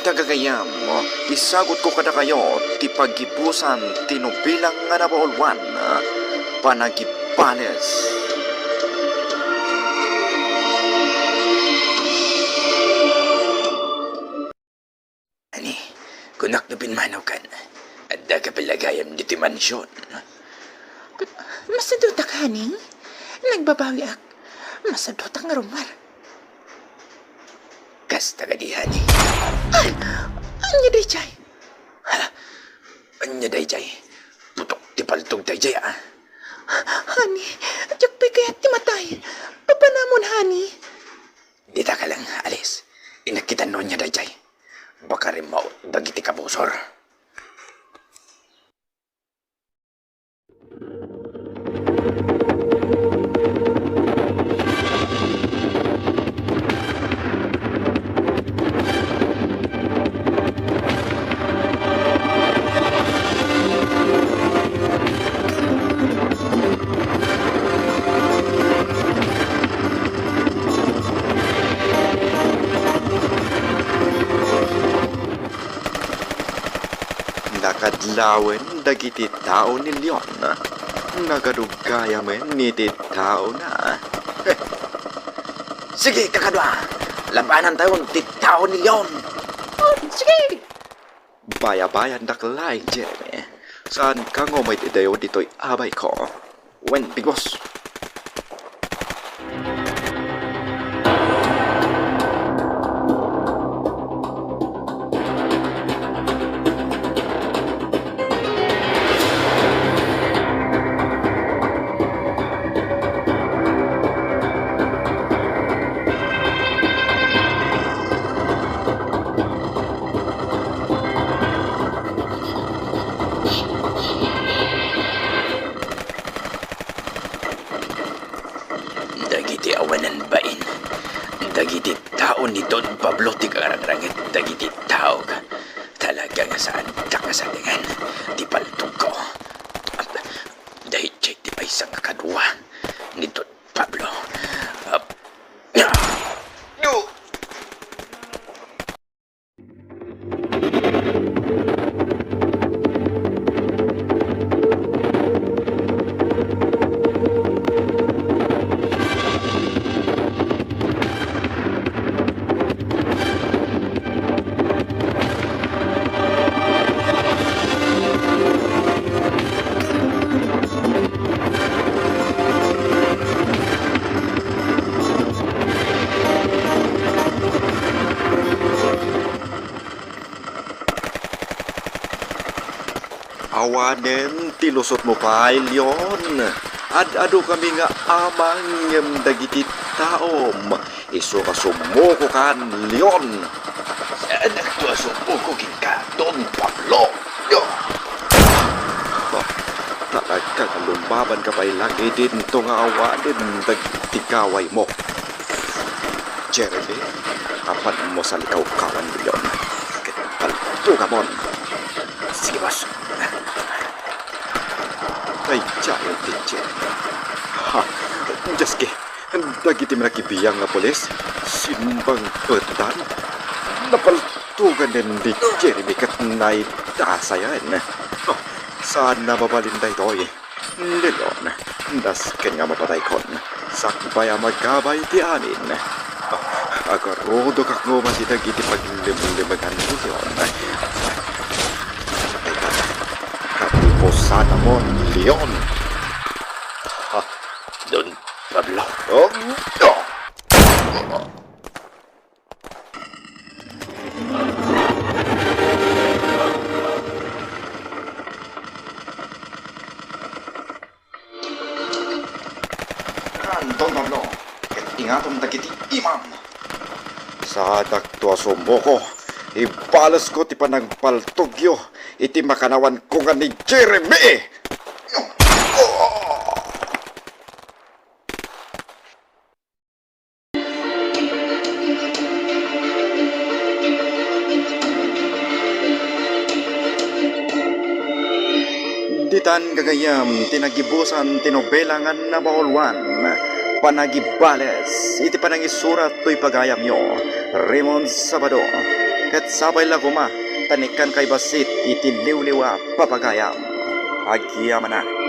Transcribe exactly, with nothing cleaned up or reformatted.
Kagagayam, isagutko kadakayo ti paggibusan ti nobela nga nabaulwan, Panagibales. Ani, kunak no pimmanaw kan, adda ka pay la gayam ditoy mansion. Masadutak, honey. Nagbabawiak. Masadutak nga rummuar. Kasta kadi, honey. Ay! Ania daydiay? Ha? Ania daydiay? Putok ti paltog daydiay, a. Honey, diak pay kayat ti matay. Papanamon, honey. Dita ka lang, Alice. Inakkitan no ania daydiay. Baka rimmaut dagiti kabusor. Nakadlawen dagiti tao ni Leon. Nagadugayamen iti taona. Sige, kakadua! Labanantayon ti tao ni Leon! Oh, sige! Bayabayandak laeng, Jeremy. Saanka nga umaydayaw ditoy abayko? Wen, bigos! Dagiti awanan bain, dagiti tao ni Don Pablo ti karangrangit dagiti taog. Talaga nga saandak nga sadengan ti paltogko. Daydiay ti maysa nga kadua ni Don Pablo. Awanen ti lusotmo pay, Leon. Ad-ado kami nga amang ngem dagiti taom. Isu nga sumuko kan, Leon. Saanakto a sumuko kenka, Don Pablo. Talaga nga lumabanka pay lang idinto nga awanen dagiti kawaymo. Jeremy, apanmo salikawkawan, Leon. Ket paltugamon. Sige, boss. Ay, tiyan, tiyan. Ha, Dios ki, dagiti manakibiang nga pulis, simbang petan, napaltuganen ni Jeremy ket naitasayan. Oh, saan na mabalin daytoy? Leon, nasken nga mapataykon, sakbay a magabay ti amin. Agarudok a koma ti dagiti paglimlimegan ni Leon. Patay ka. Katiposanamon, Leon. Ha, Don Pablo. Oh, no. Don Pablo, ket ingatom dagiti imam. Saanakto a sumuko. Ibalesko ti panangpaltogyo iti makanawanko nga ni Jeremy. Ditan gagayyem ti nagibusan ti nobela nga nabaulwan, Panagibales, iti panangisurat toy pagayamyo, Raymond Sabado. ket sapay la koma ta ni-ikkanka bassit iti liwliwa a papagayam. Agyamanak.